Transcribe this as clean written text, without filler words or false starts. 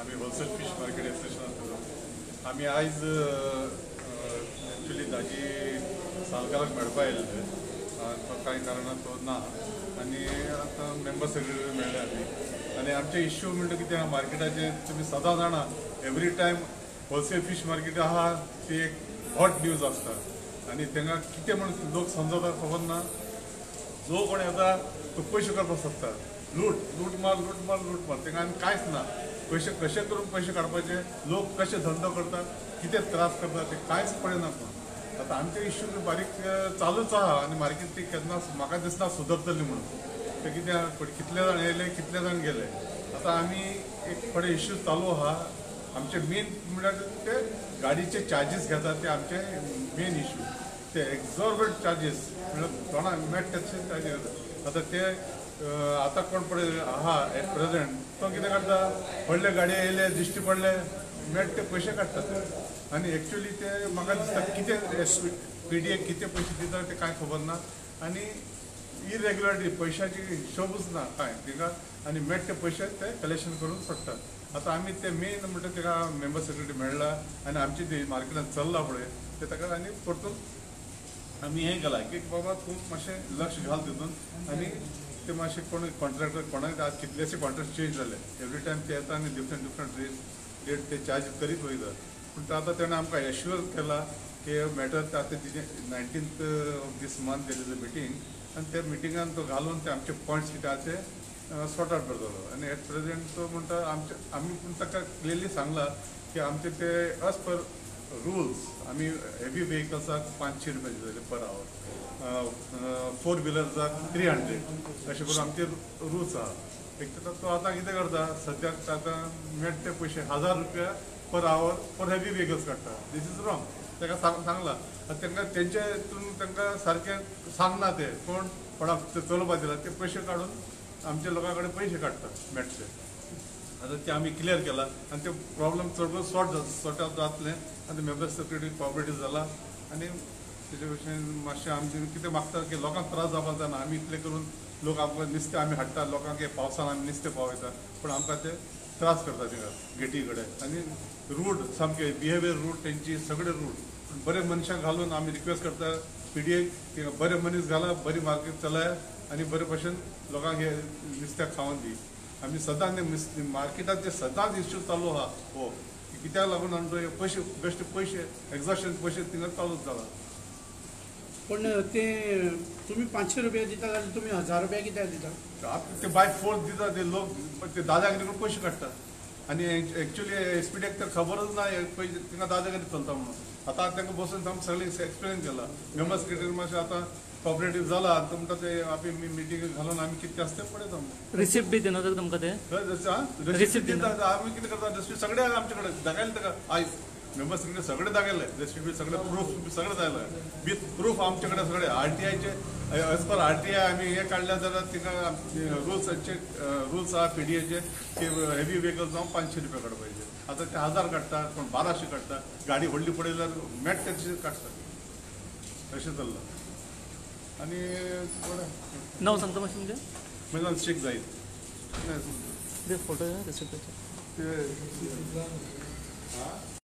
आमी wholesale fish market association. आमी आयज एक्चुली दाजी सालकाराक मेळपा आयिल्ले, तो कांय कारणान तो ना आनी आतां मेंबर सेक्रेटरी मेळ्ळे आमी. आनी आमचे इश्यू म्हणटा कितें आहा मार्केटाचे, तुमी सदां जाणा, every time wholesale fish market आहा ती एक हॉट न्यूज आसता आनी तांकां कितें म्हण लोक समजता खबर ना. जो कोण येता तो पयशे करपाक सोदता, लूट लूट मार लूट मार लूट मार, तांकां आनी कांयच ना. पयशे कशे करून पयशे काडपाचे, लोक कशे धंदो करता, कितें त्रास करता ते कांयच पळयना कोण. आतां आमचे इश्यू बारीक चालूच आहा आनी मार्केट ती केन्ना म्हाका दिसना सुदरतली म्हणून. ते कितें कितले जाण येयले कितले जाण गेले. आतां आमी एक थोडे इश्यू चालू आहा. आमचे मेन म्हणल्यार ते गाडीचे चार्जीस घेतात ते आमचे मेन इश्यू. ते एक्झॉर्बेट चार्जीस म्हणल्यार कोणाक मेळटा तशे चार्जीस घेतात. आतां ते आतां कोण पळय आहा एट प्रेझेंट तो कितें करता, व्हडले गाडये येयले दिश्टी पडले मेळटा ते पयशे काडटात. आनी एक्चुली ते म्हाका दिसता कितें पी डी ए कितें पयशे दिता ते कांय खबर ना आनी इरेग्युलरिटी पयशाची हिशोबूच ना कांय तिका आनी मेळटा ते पयशे ते कलेक्शन करून सोडटात. आतां आमी ते मेन म्हणटा ताका मेंबर सेक्रेटरी मेळ्ळा आनी आमची ती मार्केटान चल्ला पळय ते ताका आनी परतून आमी हें केलां की बाबा तूं मातशें लक्ष घाल तितून. आनी ते मातशे कोण कॉन्ट्रॅक्टर कोणाक आज कितलेशे कॉन्ट्रॅक्ट चेंज जाले, एवरी टायम ते येता आनी डिफरंट डिफरंट रेट ते चार्ज करीत वयता. पूण आतां तेणें आमकां एश्युअर केला की मॅटर आतां तिजें 19th of this month there is a meeting आनी त्या मिटिंगान तो घालून ते आमचे पॉयंट्स कितें आहा ते सॉर्ट आवट करतलो. आनी एट प्रेझेंट तो म्हणटा आमचे आमी पूण ताका क्लियरली सांगलां की आमचे ते एज पर रुल्स आमी हेवी वेहिकल्साक 500 रुपया दितले पर आवर, फोर व्हिलर्साक 300, अशें करून आमचे रुल्स आहा. एक तर तो आतां कितें करता सद्याक आतां मेळटा ते पयशे 1000 रुपया per hour for heavy vehicles काडटा. This is wrong. ताका सांगलां. आतां तांकां तेंचे हितून तांकां सारकें सांगना ते कोण कोणाक ते चलोवपा दिला ते पयशे काडून आमच्या लोकां कडेन पयशे काडटा मेळटे. आतां ते आमी क्लियर केला आनी ते प्रॉब्लम चड सॉर्ट आवट जातलें. आनी मेंबर सेक्रेटरी कॉपरेटीव जाला आनी तेजे भशेन मातशें आमचें कितें मागता की लोकांक त्रास जावपाक जायना. आमी इतलें करून लोक आमकां नुस्तें आमी हाडटा लोकांक, पावसान आमी नुस्तें पावयता, पूण आमकां ते त्रास करता थिंगा गेटी कडेन आनी रूड सामके बिहेवियर रूड तेंची सगळे रूड. बरे मनशां घालून आमी रिक्वेस्ट करता पी डी एक थिंगा बरे मनीस घाला, बरी मार्केट चलया आनी बरे भशेन लोकांक हे नुस्त्याक खावन दी. आमी सदांच मार्केटात ते सदांच इश्यू चालू आहा हो कित्याक लागून आमचो पयशे बेश्टे पयशे एक्झॉशन पयशे थिंगा चालूच जाला. पण ते तुम्ही 500 रुपया दिता जाल्यार तुमी 1000 रुपया कित्याक दिता? आतां ते बाय फोर्स दिता ते लोक, ते दादागिरी करून पयशे काडटा. आनी एक्चुली एस पी डीक तर खबरच ना हे पयशे थिंगा दादागिरी चलता म्हणून. आतां तांकां बसून आमी सगळें एक्सप्लेन केलां. मेंबर सेक्रेटरी मातशें आतां कॉपरेटीव जाला. आतां म्हणटा ते आमी मिटींग घालून आमी कितें आसा तें पळयता म्हणून. रिसिप्ट बी दिना तर तुमकां ते? रेसिपी दिता. आमी कितें करता, रेसिपी सगळे आमचे कडेन दाखयले ताका. आयज मेंबर सेक्रेटरी सगळे दाखयले, रेसिपी सगळे प्रूफ सगळे दाखयले विथ प्रूफ आमचे कडेन सगळे आर टी आयचे. As per R T I आमी हे काडल्या जाल्यार तिका रुल्साचे रुल्स आहा पी डी एचे की हेवी वेहिकल जावं 500 रुपया काडपाचे. आतां ते 1000 काडटा, कोण 1200 काडटा, गाडी व्हडली पडली जाल्यार मेळटा तशें काडटा, अशें चल्लां. आनी नाव सांगता मातशें तुमचें? म्हजें नांव शेख जाहीद. ते फोटो रिसिप्टाचे. ते